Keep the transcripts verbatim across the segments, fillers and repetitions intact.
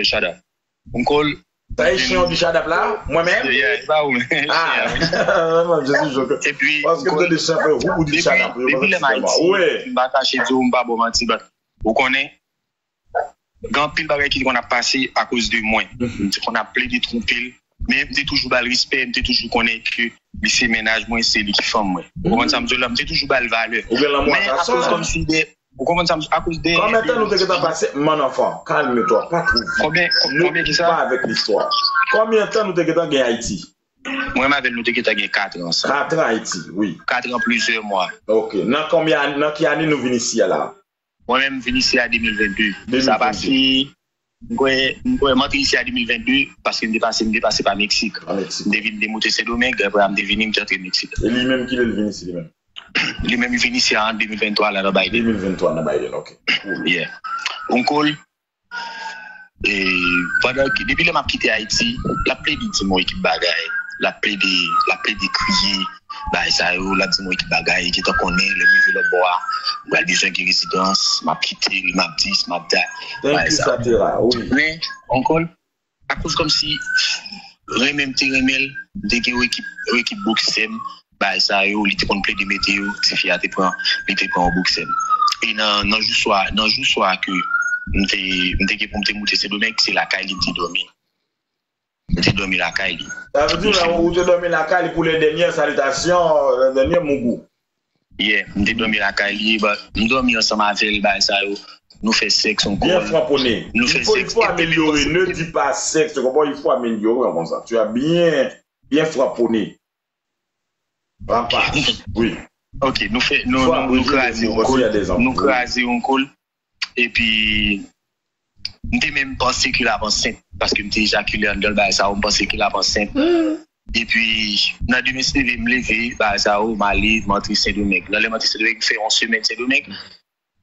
Shadap. Uncle. Sa e chen w di Shadap la? Mwen menm? Yeah, e pa ou menm. Ah, mwen, je suis choqué. Epi, paske m tande chante, ou di Shadap, yo, depi lè m Ayiti, m pa kache di w, m pa ba w manti, but ou konnen, gen anpil bagay ki te konn ap pase akoz de mwen. M te konn ap plede twonpe l, men m te toujou ba l respè, m te toujou konnen ke li se mennaj mwen, se li ki fanm mwen. Ou konprann sa m di w la? M te toujou ba l valè. Ou gen lanmou a gason. Men akoz kòmsi de, ou konprann sa m, akoz de... Konbyen tan nou te gentan pase? Mon enfant, calme-toi, pas trop vite. Konbyen, konbyen ki sa? Ne cours pas avec l'histoire. Konbyen tan nou te gentan gen Ayiti? Mwen menm avè l, nou te gentan gen kat an ansanm. Kat an Ayiti, wi. Kat an, plizyè mwa. Ok. Nan konbyen, nan ki ane nou vin isi a la? Mwen menm, m vin isi a de mil vennde. Sa pase, m kwè, m kwè m antre isi a de mil vennde, paske m te pase, m te pase pa Meksik. Pa Meksik. M te vin, m te moute Sendomeng, apre a m te vini, m te antre Meksik. E li menm, kilè l vin isi, li menm? Li menm, li vin isi a an de mil venntwa la, nan Biden. De mil venntwa nan Biden, ok. Cool. Yeah. Uncle, e, pandan ke, depi lè m ap kite Ayiti, l ap plede di m yon ekip bagay. L ap plede, l ap plede kriye, bagay sa yo, l ap di m yon ekip bagay, gentan konnen, lè m rive lòt bò a, m pral bezwen gen rezidans, m ap kite l, m ap dis, m ap dat, bagay sa yo. Thank you, Satera, wi. Men, uncle, akoz kòmsi renmen m te renmen l, m te gen yon ekip, yon ekip boksè m, bagay sa yo, li te konn plede mete yo, tifi a te pran, li te pran yon boksè m. E nan, nan jou swa, nan jou swa ke m te, m te gen pou m te moute Sendomeng, se lakay li m te dòmi. M te dòmi lakay li. Sa vle di, ou te dòmi lakay li pou les dernières salutations, les derniers mougou. Yeah, m te dòmi lakay li, but m dòmi ansanm avè l, bagay sa yo. Nou fè sèks ankò. Bien frapponné. Nou fè sèks. Il faut, il faut améliorer. Ne dis pas sexe, tu comprends? Il faut améliorer en comme ça. Tu as bien, bien frapponné. Papa, wi. Ok, nou fè, nou, nou, nou kraze yon kol. Nou kraze yon kol. Epi, m te menm panse ke l ap ansent, paske m te ejakile anndan l, bagay sa yo, m panse ke l ap ansent. Epi, nan demen se leve, m leve, bagay sa yo, m ale, m antre Sendomeng. Nan lè m antre Sendomeng, m fè yon semèn Sendomeng.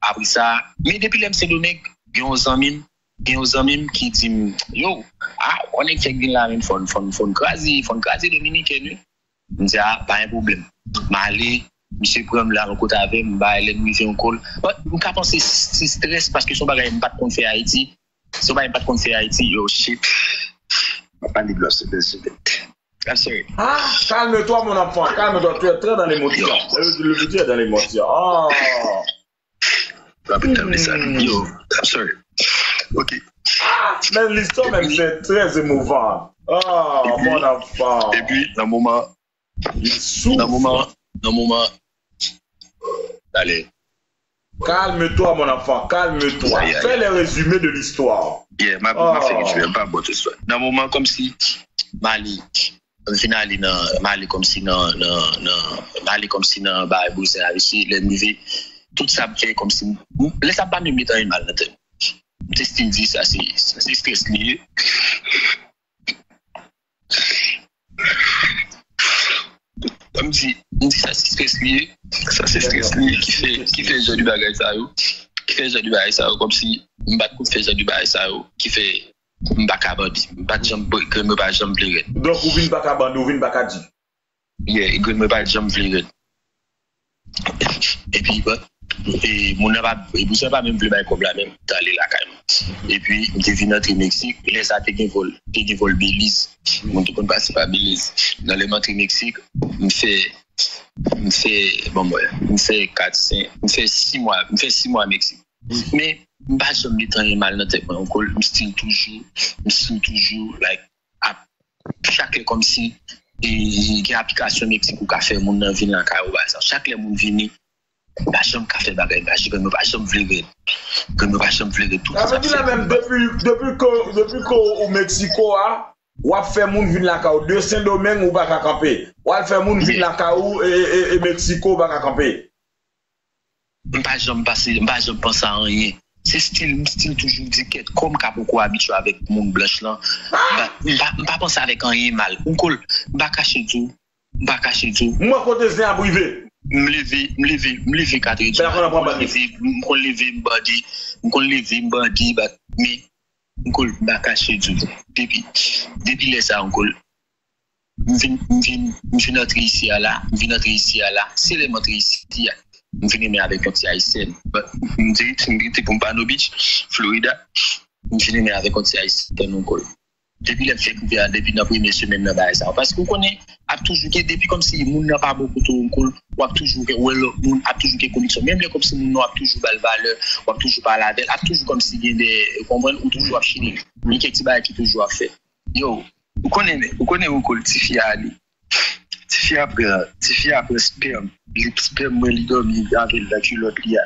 Apre sa, men depi lè m Sendomeng, gen yon zanmi m, gen yon zanmi m ki di m, yo, ah, ou konnen k fèk vin la menm, fò n, fò n, fò n kraze, fò n kraze Dominiken, wi. M di, ah, pa gen pwoblèm. M ale, misye pran m, l al yon kote avè m, m bay, lè n rive yon kol. But m ka panse se strès, paske se yon bagay m pa t konn fè Ayiti. Se yon bagay m pa t konn fè Ayiti, yo, shit. M ap pale blan, se bèl, se bèl. I'm sorry. Ah, calme-toi, mon enfant, calme-toi, tu es très dans l'émotion. Le, le petit est dans l'émotion. Ah. Yo, I'm sorry. Ok. Ah, men listwa menm se trè emovan. Ah, mon enfant. Epi, nan moman, nan moman, nan moman, ale. Calme-toi, mon enfant, calme-toi. Fais les résumés de l'histoire. Yeah, m ap, m ap fè rezime, m pa bon tout istwa. Nan moman kòmsi m ale, m fin ale nan, m ale kòmsi nan, nan, nan, m ale kòmsi nan bagay bouzen a, mesye, lè m rive, tout sa m fè kòmsi, lè sa pa menm met anyen mal nan tèt mwen. M te still di sa se, sa se strès li ye. M di, m di sa se strès li ye. Sa se strès li ye ki fè, ki fè jan de bagay sa yo. Ki fè jan de bagay sa yo. Kòmsi m pa t konn fè jan de bagay sa yo. Ki fè m pa ka bandi. M pa t janm, grenn mwen pa janm vle rèd. Donk, ou vin pa ka bandi, ou vin pa ka di. Yeah, grenn mwen pa t janm vle rèd. Epi, but, e, moun nan pa, e, bouzen pa menm vle bay kòb la, menm t ale lakay mwen. Epi, m te vin antre Meksik, lè sa te gen vòl, te gen vòl Beliz. Moun te konn pase pa Beliz. Nan lè m antre Meksik, m fè, m fè, bon, mwen, m fè kat, senk, m fè sis mwa, m fè sis mwa Meksik. Men, m pa janm met anyen mal nan tèt mwen ankò, m still toujou, m still toujou, like, ap, chak lè kòmsi, e, gen aplikasyon Meksik ou ka fè moun nan vin lakay ou, pa egzanp. Chak lè moun vini, m pa janm ka fè bagay maji, grann mwen pa janm vle rèd. Grann mwen pa janm vle rèd, tout sa vle rèd. Sa vle di la menm, depi, depi ke, depi ke ou Meksiko a, w ap fè moun vin lakay ou. De Sendomeng, ou pa ka kanpe. W al fè moun vin lakay ou, e, e, e, e Meksiko, ou pa ka kanpe. M pa janm pase, m pa janm panse a anyen. Se still, m still toujou di kèt kò m ka poko abitye avèk moun blanch lan. M pa, m pa, m pa panse avèk anyen mal. Uncle, m pa kache di w, m pa kache di w. M wè kote zen ap rive. M leve, m leve, m leve katrè di maten. M konn leve, m konn leve, m bandi. M konn leve, m bandi, but, men, uncle, m pa kache di w. Depi, depi lè sa, uncle, M vin, m vin, m vin antre isi a la, m vin antre isi a la, se lè m antre isi a, m vin renmen avèk yon ti ayisyèn. But, m di, m rete pou m pa Palm Beach, Florida. m vin renmen avèk yon ti ayisyen tann Uncle. Depi lè m fèk rive a, depi nan premye semèn nan bagay sa yo. Paske ou konnen, ap toujou gen, depi kòmsi moun nan pa bon kote w, Uncle, w ap toujou gen, wè lòt moun, ap toujou gen koneksyon. Menm lè kòmsi moun nan w ap toujou ba l valè, w ap toujou pale avè l, ap toujou kòmsi gen de, ou konprann, ou toujou ap chili. Gen kèk ti bagay ki toujou ap fèt. Yo, ou konnen, ou konnen Uncle, tifi a li. Tifi a pran, tifi a pran spèm. Li spèm mwen, li dòmi avè l nan kilòt li a.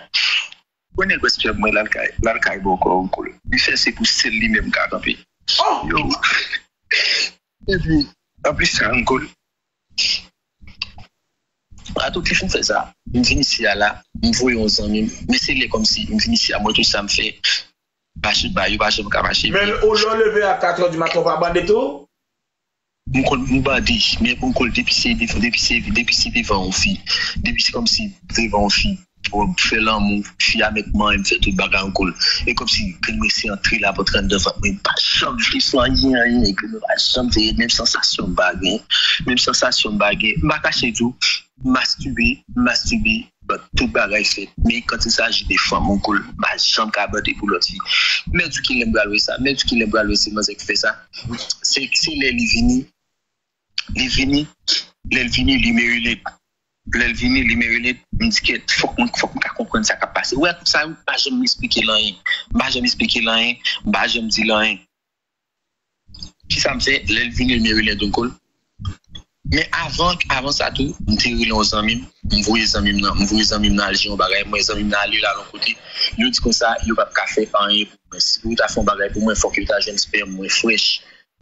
Ou konnen l pran spèm mwen, l al kay, l al kay bòkò Uncle. Li fè se pou sèl li menm ka kanpe. Oh! Yo. Epi, anplis sa, Uncle. Atou ki fin fè sa, m vin isi a la, m voye yon zanmi m, men se lè kòmsi m vin isi a, mwen tout sa m fè, mache ba yo pa janm ka mache byen. Men ou lè w leve a katrè di maten, ou pa bande tou? M konn m bande, men pou m konn depi se devan, depi se, depi se devan yon fi, depi se kòmsi devan yon fi, pou m fè lanmou, fi a mèt manyen m, fè tout bagay Uncle. E kòmsi grenn mwen se antre la pou antre anndan vant mwen, m pa janm vle fè anyen, anyen, grenn mwen pa janm vle, menm sansasyon m pa gen, menm sansasyon m pa gen, m pa kache tou, m mastibe, m mastibe, but tout bagay fèt. Men quand il s'agit de fanm, Uncle, m pa janm ka bande pou lòt fi. Mèt di kilè m pral wè sa, mèt di kilè m pral wè se manzè ki fè sa. Se, se lè li vini, li vini, lè l vini, li Maryland. Lè l vini, li Maryland, m di kèt, fòk mwen, fòk m ka konprann sa k ap pase. Ou wè, sa yo, m pa janm esplike l anyen. M pa janm esplike l anyen, m pa janm di l anyen. Kisa m fè? Lè l vini, l Maryland Uncle. Men avan, avan sa tou, m te rele yon zanmi m, m voye zanmi m nan, m voye zanmi m nan al jere yon bagay, mwen zanmi m nan ale l al yon kote, yo di konsa, yo p ap ka fè anyen pou mwen. Si pou yo ta fè yon bagay pou mwen, fòk yo ta jwenn spèm mwen frèch.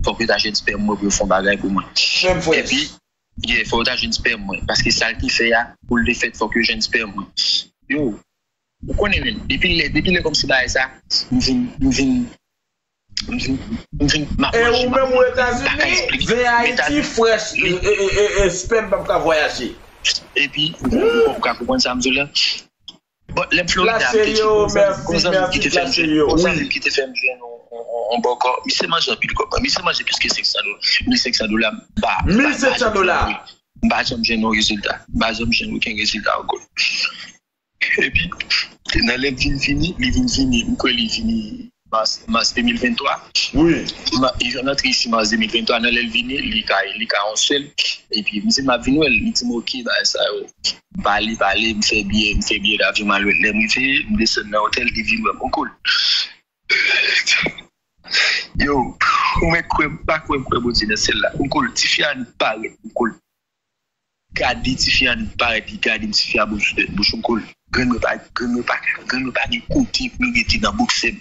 Fòk yo ta jwenn spèm mwen pou yo fè yon bagay pou mwen. Spèm frèch. Epi, yeah, fòk yo ta jwenn spèm mwen. Paske sa l te fè a, pou l te fèt, fòk yo jwenn spèm mwen. Yo, ou konnen menm, depi lè, depi lè kòmsi bagay sa, m vin, m vin, m vin, m vin, m ap manje, m ap bwè, m pa ka esplike. Ven Ayiti, frèch, e, e, e, e, spèm p ap ka vwayaje. Epi, ou, ou, ou ka konprann sa m di w la? Bon, lè m Florida, m te tcheke yon zanmi, yon zanmi ki te fè m jwenn, yon zanmi ki te fè m jwenn yon, yon, yon, yon bòkò. Misye manje anpil kòb, mwen. Misye manje plis ke senk san dola. Mil senk san dola, m pa, m pa, m pa janm jwenn, m pa janm jwenn yon rezilta. M pa janm jwenn okenn rezilta ankò. Epi, nan lè l vin vini, li vin vini, m kwè li vini mas, mas de mil venntwa. Wi. Ma, li antre isi mas de mil venntwa, nan lè l vini, li ka, li ka yon sèl. Epi, m di m ap vin wè l, li di m, "Oke, bagay sa yo." M pale, pale, m fè biyè, m fè biyè davyon m al wè l. Lè m rive, m desann nan otèl, li vin wè m. Uncle. Yo, ou mèt kwè, m pa kwè, m kwè Bondye nan syèl la. Uncle, tifi a annik parèt, Uncle. Gade tifi a annik parèt, li gade m, tifi a bouch, bouch Uncle. Grann mwen pa, grann mwen pa, grann mwen pa gen kote pou l rete nan boksè m.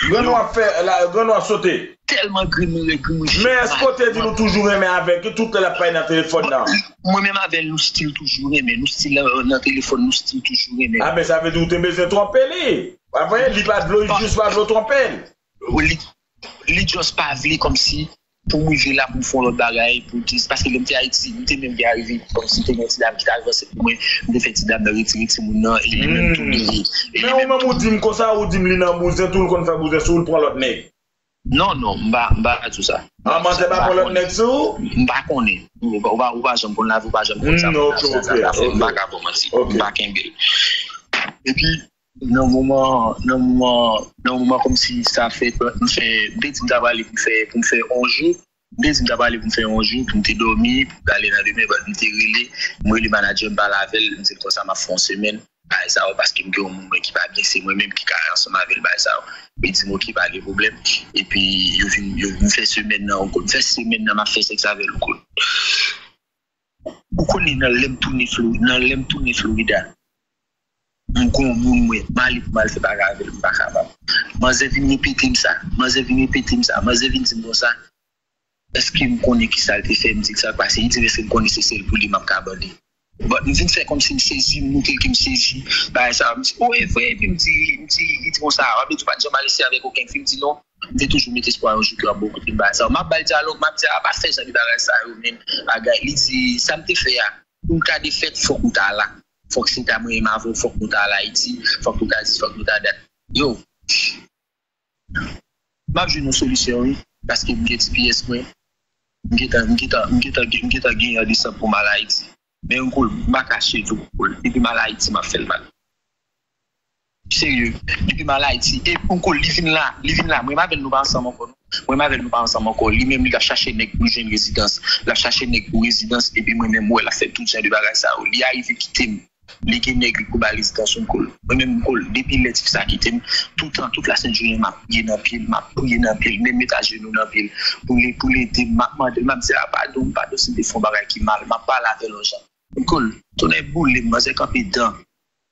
Grann mwen ap fè, la, grann mwen ap sote. Tèlman grann mwen rèd, grann mwen fè mal. Men èske w te di nou toujou renmen avèk li, tout lè l ap pale nan telefòn nan? Mwen menm avè l, nou still toujou renmen. Nou still nan, nan telefòn, nou still toujou renmen. A, men sa vle di ou te bezwen twonpe li. Apre, li pa vle w, li jis pa vle w twonpe l. Li, li just pa vle kòmsi pou m rive la pou m fè yon lòt bagay, pou l di, paske lè m te Ayiti, m te menm gen arive, kòmsi te gen yon ti dam ki t al ranse pou mwen, m te fè ti dam nan retire timoun nan, e li menm tou li ye. E li menm tou. Men ou menm ou di m konsa, ou di m li nan bouzen, tou l konn fè bouzen sou ou, l pran lòt nèg. Non, non, m pa, m pa di w sa. An, manzè pa pran lòt nèg sou ou? M pa konnen. Ou pa, ou pa, ou pa janm konn lavi, ou pa janm konn sa, sa, sa, sa, sa fè. M pa ka ba w manti. M pa kenbe l. Epi, nan moman, nan moman, nan moman kòmsi sa fèt, m fè, m te di m ta prale pou m fè, pou m fè yon jou. M te di m ta prale pou m fè yon jou, pou m te dòmi, pou m prale nan demen, but m te rele, m rele manadjè m, pale avè l, m di l konsa m ap fè yon semèn, bagay sa yo, paske m gen yon moun mwen ki pa byen, se mwen menm ki ka ansanm avè l, bagay sa yo. Li di m, "Oke, pa gen pwoblèm." Epi, yo vin, yo, m fè semèn nan, m fè semèn nan, m ap fè sèks avè l, Uncle. Ou konnen nan lè m tounen Flo-, nan lè m tounen Florida, m gon moun mwen, m ale pou m al fè bagay avè l, m pa kapab. Manzè vin repete m sa, manzè vin repete m sa, manzè vin di m konsa, èske m konnen ki sa l te fè, m di l sa k pase, li di m èske m konnen se sèl pou li m ap ka bande. But m vin fè kòmsi m sezi, m montre ke m sezi, bagay sa, m di, "O, e vre?" Epi m di, m di, li di konsa, "W ap di w pa t janm al isi avèk okenn fi?" M di, "Non." M te toujou met espwa yon jou ke w ap bon kote m bagay sa yo. M ap ba l dyalòg, m ap di, "A, pa fè jan de bagay sa yo, men bagay." Li di, "Sa m te fè a, pou l ta defèt, fòk ou ta la. Fòk se ta mwen menm avè w, fòk nou ta al Ayiti, fòk nou ta dis, fòk nou ta dat." Yo, m ap jwenn yon solisyon, wi, paske m gen G P S mwen. M gentan, m gentan, m gentan, m gentan gen yon desanm pou m al Ayiti. Men yon kou, m pa kache tou, depi m al Ayiti, m ap fè l mal. Serye, depi m al Ayiti, e Uncle, li vin la, li vin la, mwen avè l nou pa ansanm ankò non. Mwen avè l nou pa ansanm ankò. Li menm li t ap chache nèg pou l jwenn rezidans. L ap chache nèg pou rezidans, epi mwen menm m wè l ap fè tout jan de bagay sa yo. Li arive kite m. Li gen nèg li pou ba rezidans Uncle. Mwen menm Uncle, depi lè tifi sa kite m, toutan, tout lasent jounen, m ap priye nan pye l, m ap priye nan pye l, menm met ajenou nan pye l, pou l, pou l ede m, m ap mande l, m ap di, a, padon, padon, si m te fè yon bagay ki mal, m ap pale avè l yon jan. Uncle, tonnè boule m, manzè kanpe dan.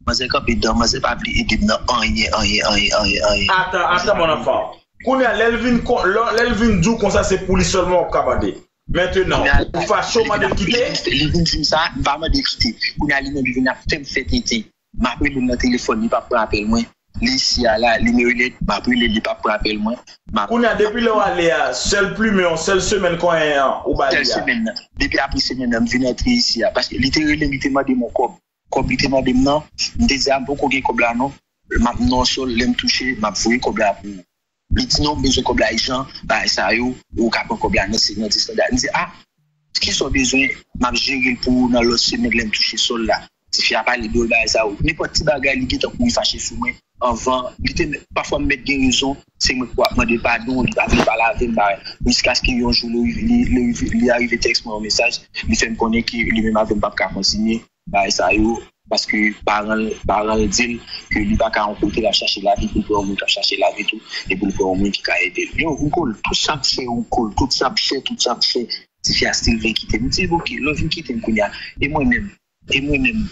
Manzè kanpe dan, manzè pa vle ede m nan anyen, anyen, anyen, anyen, anyen. Atan, atan, mon anfan. Kounye a, lè l vin, lè l vin di w konsa, se pou li sèlman w ap ka mande. Mentenan, ou fache w mande l kite? Li vin di m sa, m pa mande l kite. Kounye a, li menm, li vin ap fè m fè tenten. M ap rele l nan telefòn, li p ap pran apèl mwen. Li isi a la, li mwen rele, m ap rele l, li p ap pran apèl mwen. Kounye a, depi lè w ale a, sèl plimen w, sèl semèn konyen an, ou ba li a? Sèl semèn nan. Depi apre semèn nan, m vin antre isi a. Paske li te rele m, li te mande m yon kòb. Kòb li te mande m nan, m te di a m poko gen kòb la non. M ap nan yon sòl, lè m touche, m ap voye kòb la pou ou. Li di non, m bezwen kòb la ijan, bagay sa yo, ou ka pran kòb la nan se nan ti estanda. M di a, kisa w bezwen, m ap jere l pou ou nan lòt semèn lè m touche sòl la. Tifi a pale dwòl bagay sa yo. Nenpòt ti bagay li gentan kouri fache sou mwen anvan. Li te, pafwa m mèt gen rezon, se mwen k ap mande l padon, li pa vle pale avè m, bagay. Jiskaske yon jou li, li, li, li arive tèks mwen yon mesaj, li fè m konnen ke li menm avè m p ap ka kontinye bagay sa yo, paske paran l, paran l di l ke li pa ka yon kote l ap chache lavi, pou l pran yon moun k ap chache lavi tou, e pou l pran yon moun ki ka ede l. Yo, Uncle, tout sa m fè, Uncle, tout sa m fè, tout sa m fè, tifi a still vle kite m. M di, ok, lè w vin kite m kounye a, e mwen menm, e mwen menm,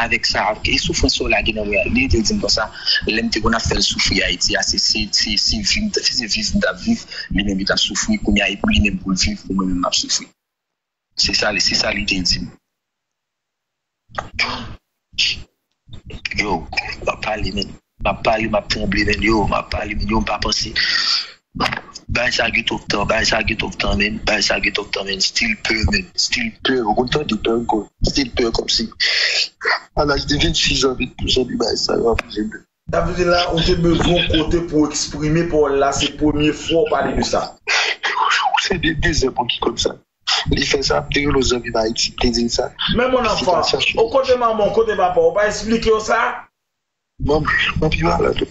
avèk sa, e soufrans sa w lage nan mwen an, li te di m konsa, lè m te konn ap fè l soufri Ayiti a, se, se, se, se vi m t-, se viv m t ap viv, li menm li t ap soufri, kounye a, e pou li menm pou l viv, pou mwen menm m ap soufri. Se sa, se sa li te di m. Yo, m ap pale, men. M ap pale, m ap tranble, men. Yo, m ap pale, men. Yo, m pa panse. Bagay sa gen twòp tan, bagay sa gen twòp tan, men. Bagay sa gen twòp tan, men. Still pè, men. Still pè. Ou konn tande pè ankò. Still pè kòmsi. A laj de vennsis an, vennsis an, bagay sa yo ap rive. Sa vle di la, ou te bezwen yon kote pou w eksprime pawòl la, se premye fwa w pale de sa. Se de dezè pou ki konn sa. Li fè sa, m te rele yon zanmi m Ayiti, m te di l sa. Men mon anfan, o kote manman w, kote papa w, ou pa eksplike yo sa? Manman, manman pi malad.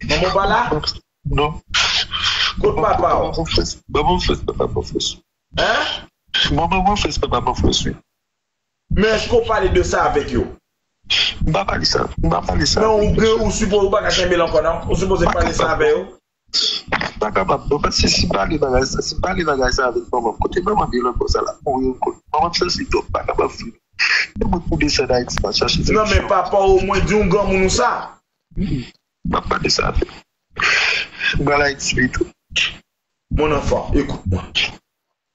Manman w pa la? Non. Kot papa w? Manman fès, manman fès, papa pa fès. Hein? Manman mwen fès, papa mwen fès, wi. Men èske w pale de sa avèk yo? M pa pale sa, m pa pale sa. Non, ou gen, ou sipoze, ou pa ka kenbe l ankò, non? Ou sipoze pale sa avè yo? M pa kapab, non, paske si m pale bagay sa, si m pale bagay sa avèk manman m, kote manman m ye lòt bò sa la, mouri ankò. Manman m sansiv twòp, m pa kapab fè. E mwen pou desann Ayiti, m al chache solution. Non, men papa w omwen di yon granmoun ou sa. M ap pale sa avè l. M pral Ayiti pito. Mon enfant, écoute-moi.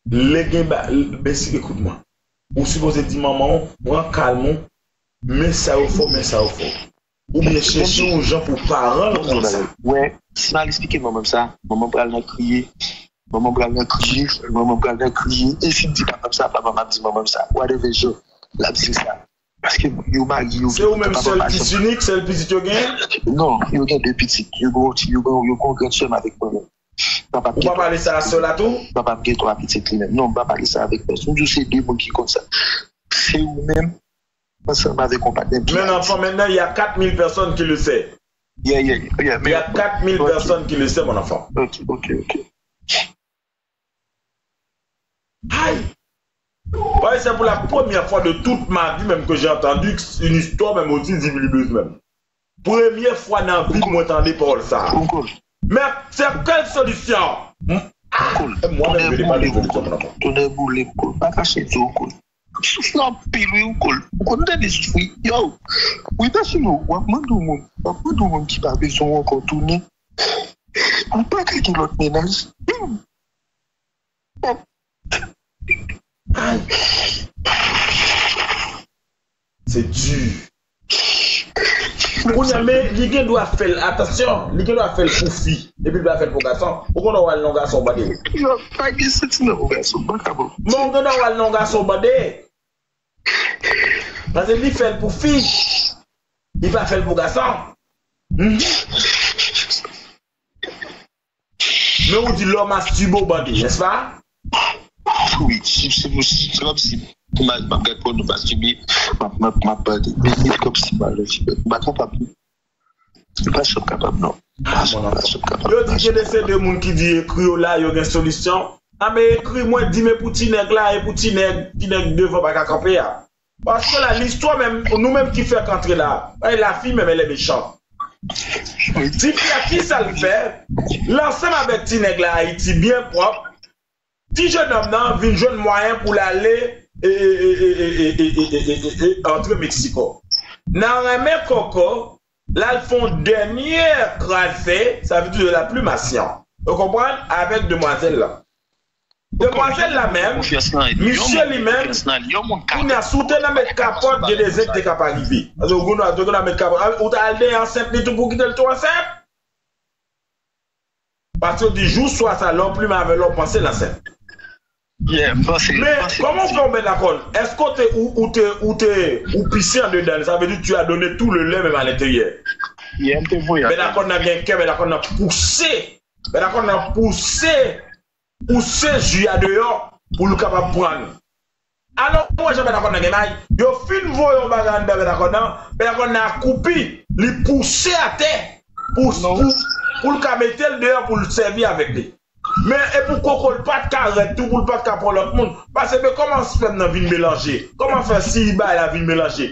Lè gen ba, mesye, écoute-moi. Ou sipoze di manman w, pran kalm ou, men sa yo fè w, men sa yo fè w. Oubyen chèche yon jan pou paran l konn sa. Wè, si m al eksplike manman m sa, manman m pral nan kriye. Manman m pral nan kriye, manman m pral nan kriye. E si m di papa m sa, papa m ap di manman m sa. Whatever jan l ap di l sa. Paske yo marye, yo gen papa pa janm. Se ou menm sèl fis inik, sèl pitit yo genyen? Non, yo gen de pitit. Yo gen yon ti, yo gen, yo gen yon grann sè m avèk mwen menm. Papa m gen twa pitit li menm. Ou pa pale sa a sè w la tou? Papa m gen twa pitit li menm. Non, m pa pale sa avèk pèsonn. M di w se de moun ki konn sa. Se ou menm, ansanm avèk yon patnè m ki Ayiti. Men enfant, maintenant, il y a quatre mille personnes qui le sait. Yeah, yeah, yeah, il y a quatre mille personnes qui le sait, mon enfant. Ok, ok, ok. Ay! Paske c'est pour la première fois de toute ma vie même que j'ai entendu une histoire même aussi zibilibeuz même. Premye fwa nan vi m mwen tande pawòl sa. Men se kèl solisyon? Mwen menm vle pale solisyon, mon enfant. Tonnè boule m, Uncle. Pa kache di w, Uncle. M soufri anpil wi, Uncle. Ou konn tande soufri. Yo, wi, pèsonn, w ap mande yon moun, w ap mande yon moun ki pa bezwen w ankò tounen. Ou pa ka gen lòt mennaj. Ay. C'est dur. Kounye a, men li gen dwa fè l, atansyon, li gen dwa fè l pou fi, epi li pa fè l pou gason. Ou konn w al nan gason bande. Yo, pa gen santiman pou gason, m pa kapab. Men ou gen dwa al nan gason bande. Paske li fè l pou fi. Li pa fè l pou gason. Mhm. Men ou di lè w mastibe w bande, nèspa? Wi, si se posib, se kòmsi m ap gad pòno mastibe, m ap, m ap, m ap bande. Men se kòmsi m al nan fibèt. M pa kapab. M pa janm kapab non. M pa janm, m pa janm kapab. Yo di gen de se de moun ki di ekri yo la, yo gen solisyon. A men ekri mwen, di men pou ti nèg la, e pou ti nèg, ti nèg devan pa ka kanpe a. Paske la, listwa menm, nou menm ki fèk antre la, bay lafi menm, elle est méchante. Tifi a, ki sa l fè? L ansanm avèk ti nèg la Ayiti byen pwòp. Ti jenòm nan vin jwenn mwayen pou l ale e, e, e, e, e, e, e, e, e, e, antre Meksiko. Nan renmen koko, l al fè yon dènye kraze, sa vle di de la plumasyon. Ou konprann? Avèk demwazèl la. Demwazèl la menm, misye li menm, kounye a, si w te nan met kapòt, gen de zen ki te ka pa rive. Paske ou konnen, ou te nan met kapòt, ou ta al dèyè ansent li tou pou kite l tou ansent. Paske yo di jou swa sa, lè w plimen avè l, lè w panse l ansent. Men kòman w fè w Bèdakòn? Èske w te, ou, ou te, ou te, ou pise andedan l? Sa vle di tu as donné tout le lait même à l'intérieur. Bèdakòn nan gen kè, Bèdakòn nan pouse. Bèdakòn nan pouse, pouse ji a deyò pou l kapab pran. Alò, ou wè jan Bèdakòn nan gen may. Yo fin voye yon bagay anndan Bèdakòn nan, Bèdakòn nan akoupi, li pouse atè pou, pou, pou l ka mete l deyò pou l sèvi avèk li. Men e pou koko l pa t ka rèd tou, pou l pa t ka pran lòt moun. Paske men kòman spèm nan vin melanje? Kòman fè si bagay la vin melanje?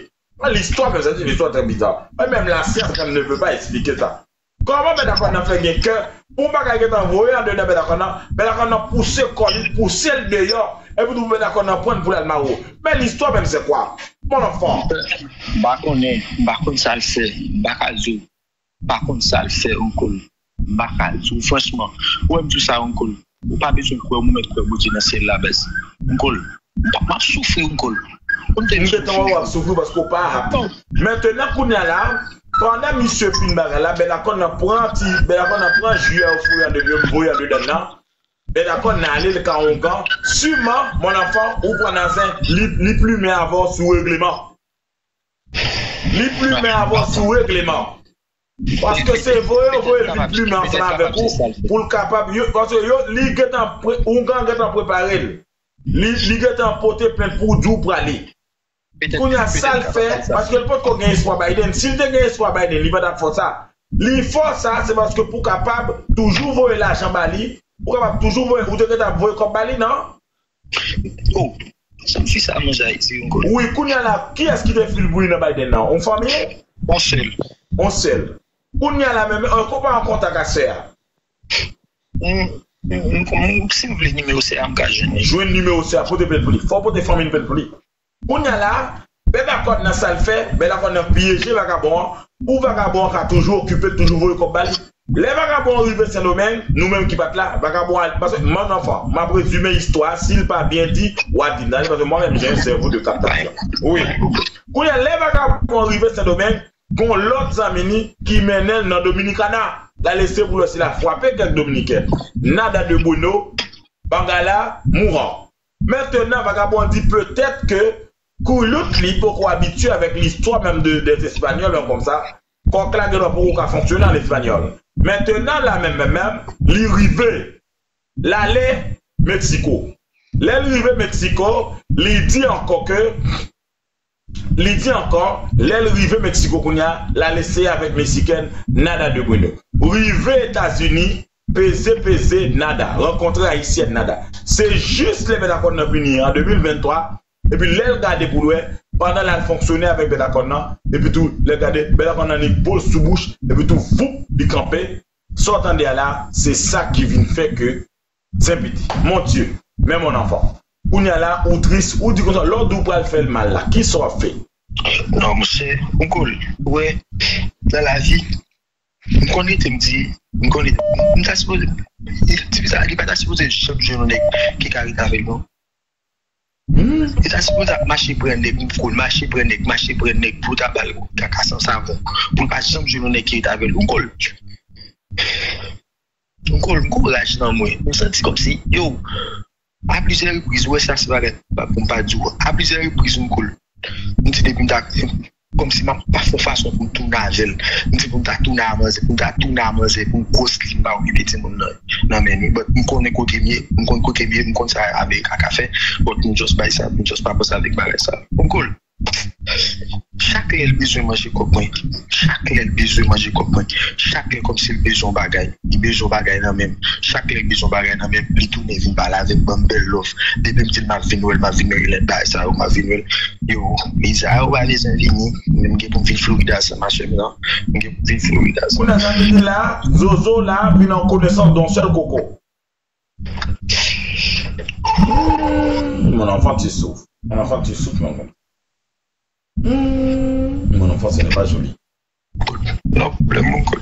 Listwa menm, se yon listwa trè biza. Menm lasyans menm ne peut pas expliquer ça. Kòman Bèdakòn nan fè gen kè pou yon bagay gentan voye andedan Bèdakòn nan, Bèdakòn nan pouse kò li, pouse l deyò, epi tou Bèdakòn nan pran l pou l al mare w? Men listwa menm se kwa? Mon enfant. M pa konnen, m pa konn sa l fè, m pa ka di w. M pa konn sa l fè, Uncle. M pa ka di w franchman. Ou wè m di w sa, Uncle. Ou pa bezwen kwè, ou mèt kwè Bondye nan syèl la, baz. Uncle, m p ap, m ap soufri, Uncle. Ou te M gentan wè w ap soufri paske w pa happy. Mentenan, kounye a la, pandan misye fin bagay la, Bèdakòn nan pran ti, Bèdakòn nan pran ji a yo foure andedan, voye andedan nan. Bèdakòn nan ale l ka ongan. Siman, mon enfant, ou pran nan zen, li, li plimen avè w sou regleman. Li plimen avè w sou regleman. Paske se voye yo voye l vin plimen ansanm avèk ou pou l kapab, yo, paske yo, li gentan pre-, ongan gentan prepare l. Li, li gentan pote plent pou w di w prale. Kounye a, sa l fè, paske l potko gen espwa Biden. Si l te gen espwa Biden, li pa t ap fè sa. Li fè sa, se paske pou kapab toujou voye lajan ba li, pou kapab toujou voye, ou te gentan ap voye kòb ba li, non? Oh, sa fi sa manje Ayiti, Uncle. Wi, kounye a la, kiyès ki te fil bouyi nan Biden nan? On fanmi? On sèl. On sèl. Kounye a la menm, èske w pa an kontak ak sè a? M, m, m, m, si m vle nimewo sè a, m ka jwenn li. Jwenn nimewo sè a, pote plent pou li. Fò w pote fanmi n plent pou li. Kounye a la, Bèdakòn nan sa l fè, Bèdakòn nan pyeje vagabon an, pou vagabon an ka toujou okipe l, toujou voye kòb ba li. Lè vagabon an rive Sendomeng, nou menm ki pa t la, vagabon an, paske mon enfant, m ap rezime istwa a, si l pa byen di, w a di m, tande, paske mwen menm, j'ai un cerveau de captation. Wi. Kounye a, lè vagabon an rive Sendomeng, gon lòt zanmi ni ki mennen l nan Dominikana. L al eseye pou l wè si l a frape kèk Dominiken. Nada de bueno, Bangala, mourant. Mentenan, vagabon an di petèt ke koulout li poko abitye avèk listwa menm de, des Espanyòl, yon kòmsa. Kòk la genlè poko ka fonksyone an espanyòl. Mentenan, la menm, menm, menm, li rive. L ale Meksiko. Lè l rive Meksiko, li di ankò ke Li di ankò, lè l rive Meksiko kounye a, l al eseye avèk Meksikèn Nada de Bueno. Rive Etazini, peze, peze, nada. Rankontre Ayisyèn, nada. Se jis lè Bèdakòn nan vini an de mil venntwa, epi lè l gade pou l wè, pandan l al fonksyone avèk Bèdakòn nan, epi tou, lè l gade, Bèdakòn nan ni bòl sou bouch, epi tou, voup, li kanpe. Sa w tande a la, se sa ki vin fè ke Zen piti. Mon Dieu, men mon enfant. Kounye a la, ou tris, ou di konsa, lè w di w pral fè l mal la, kisa w ap fè? Non, monchè, Uncle, ou wè, nan lavi, m konn rete m di, m konn rete, m ta sipoze, tifi sa, li pa ta sipoze janm jwenn yon nèg ki ka rete avè l, non. Hmm? Li ta sipoze ap mache pran nèg, Uncle, mache pran nèg, mache pran nèg, pou ta ba l kaka san savon, pou l pa janm jwenn yon nèg ki rete avè l, Uncle. M kòl, m gon raj nan mwen. M santi kòmsi, yo, a plizyè repriz, ou wè sa se bagay pa pou m pa di w. A plizyè repriz, m kòl. M di depi m ta, kòmsi m ap pa fè yon fason pou m tounen avè l. M di pou m ta tounen a manzè, pou m ta tounen a manzè, pou m gwòs li, m pa okipe timoun nan, nan men li. But m konnen kote m ye, m konn kote m ye, m konn sa America ka fè. But m just bay sa, m just pa panse avèk bagay sa. M kòl. Chak lè l bezwen manje kòb mwen, chak lè l bezwen manje kòb mwen, chak lè kòmsi l bezwen yon bagay, li bezwen yon bagay nan men m, chak lè l bezwen yon bagay nan men m, li tounen vin pale avè m, ban m bèl love. Depi m di l m ap vin wè l, m ap vin wè l, bagay sa yo, m ap vin wè l. Yo, Liza, ou pa bezwen vini. M gen pou m vin Florida san masye m nan. M gen pou m vin Florida san. Kounye a sa ki di la, Zozo la vin an konesans de yon sèl koko. Hmm, mon enfant, tu souffres. Mon enfant, tu souffres, mon enfant. Hmm, mon enfant, ce n'est pas joli. Non, pwoblèm, mon gars.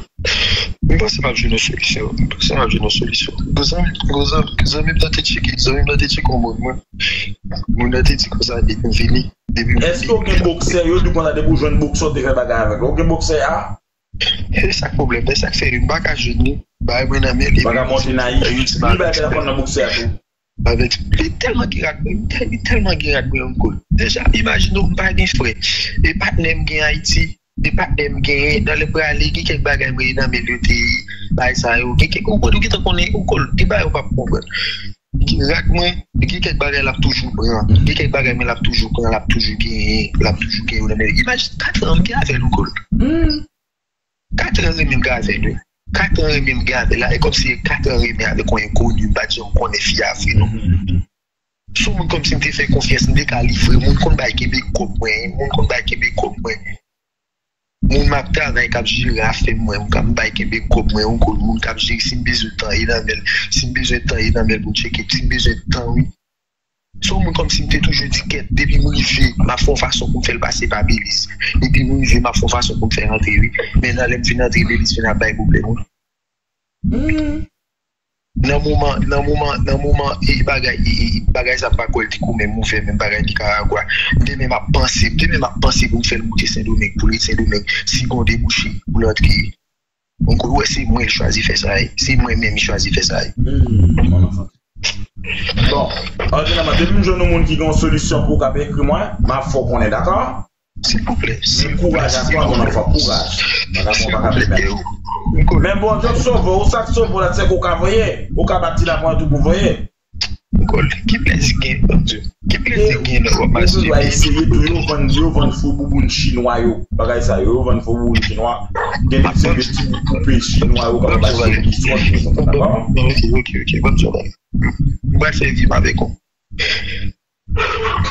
M panse m ap jwenn yon solisyon. M panse m ap jwenn yon solisyon. Gwo zanmi, gwo zanmi, zanmi m nan te tcheke, zanmi m nan te tcheke yon moun, mwen. Moun nan te di konsa, depi m vini, depi m vini. Èske w gen boksè yo, di konsa, depi w jwenn boksè, w te fè bagay avèk yo? Ou gen boksè a? E sa k pwoblèm, e sa k fè yo, m pa ka jwenn li. Bay mwen nan men li. Pa ka monte nan li. Li bay telefòn nan boksè a tou. Avèk, li tèlman gen rad mwen, li tèl-, li tèlman gen rad mwen, Uncle. Deja, imajine w, m pa gen frè. E patnè m gen Ayiti, e patnè m genyen, nan lè m prale, gen kèk bagay mwen nan men l yo te ye, bagay sa yo. Gen kèk, ou konn, ou gentan konnen, Uncle, gen bagay ou p ap konprann. Gen rad mwen, gen kèk bagay l ap toujou pran. Gen kèk bagay mwen l ap toujou pran, l ap toujou genyen, l ap toujou genyen yo nan men l. Imajine, katran m gen avè l, Uncle. Katran renmen m gen avè l, wi. Katran renmen m gen avè l la, e kòmsi e katran renmen avèk yon enkoni, m pa t janm konnen fi a vre non. Se yon moun kòmsi m te fè konfyans, m te ka livre, moun konn bay kenbe kòb mwen, moun konn bay kenbe kòb mwen. Moun m ap travay k ap jere afè mwen, m k ap bay kenbe kòb mwen, yon gwo moun k ap jere, si m bezwen tan, e nan men l, si m bezwen tan, e nan men l pou m tcheke, si m bezwen tan, wi. Se yon moun kòmsi m te toujou di kèt, depi m rive, m ap fè yon fason pou m fè l pase pa Beliz. Depi m rive, m ap fè yon fason pou m fè l antre, wi. Men nan lè m fin antre, Beliz fin ap bay pwoblèm, wi. Nan moman, nan moman, nan moman, e bagay, e, e, bagay sa m pa kwè l te kou menm ouvè, menm bagay Nicaragua. M te menm ap panse, m te menm ap panse pou m fè l moute Sendomeng, pou l ret Sendomeng, si gon debouche, pou l antre. Donk, ou wè, se mwen l chwazi fè sa, wi. Se mwen menm li chwazi fè sa, wi. Hmm, mon enfant. Bon, òdinèman, depi m jwenn yon moun ki gen yon solisyon pou w k ap ekri mwen, m ap fè w konnen, dakò? Silvouplè, silvouplè, kouraj ak mwen, mon enfant, kouraj. Silvouplè, e ou, Uncle. Men Bondye k sove w, sa k sove w la, se ke w ka voye. Ou ka bat ti lapon tou pou voye. Uncle, ki plezi gen, Bondye? Ki plezi gen lè w ap mache? Ou bezwen eseye tou, yo vann, yo vann fo bouboun chinwa yo. Bagay sa yo, yo vann fo bouboun chinwa. Gen de se de ti bout poupe chinwa yo, kapab achte yon ti sòt, dakò? Ok, ok, ok, Bondye. M pral fè vi m avèk ou.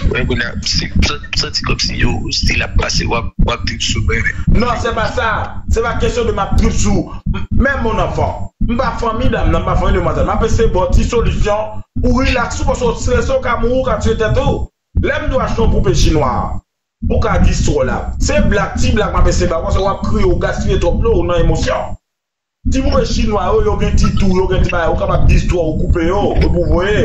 Mwen kounye a, si, m santi kòmsi yo, si l ap pase, w ap, w ap trip sou mwen. Non, se pa sa. Se pa kesyon de m ap trip sou. M, men mon enfant, m pa fanmi dam nan, m pa fanmi demwazèl. M ap eseye ba w ti solisyon pou rilaks ou, paske w strese, w ka mouri, w ka tiye tèt ou. Lè m di w achte yon poupe chinwa, ou ka distwè w la. Se blag, ti blag m ap eseye ba w, paske w ap kriye, w gaspiye twòp dlo, w nan emosyon. Ti poupe chinwa yo, yo gen ti tou, yo gen ti bagay, ou kapab distwè, ou koupe yo, epi w voye.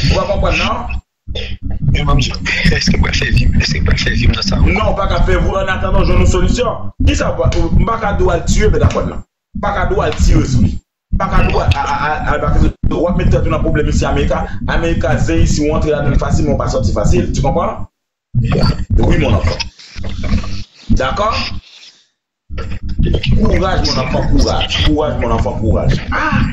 Ou pa konprann, non? Men, manmi, èske m pral fè vi m? Èske m pral fè vi m nan sa ankò? Non, ou pa ka fè vi w, an atandan w jwenn yon solisyon. Kisa w pa, m pa ka di w al tiye, men dakò, non. M pa ka di w al tire sou li. M pa ka di w al, al, al, al, al, w ap met tèt ou nan pwoblèm isi Amerika. Amerika zen isi, ou antre ladan l fasil, men ou pa sòti fasil. Tu comprends? Wi, mon enfant. Dakò? Kouraj, mon enfant, kouraj. Kouraj, mon enfant, kouraj. Ah!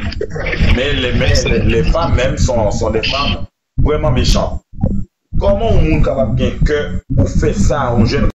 Men, les, men, les, les femmes, même, sont, sont des femmes vraiment méchantes. Kòman yon moun kapab gen kè pou fè sa a yon jèn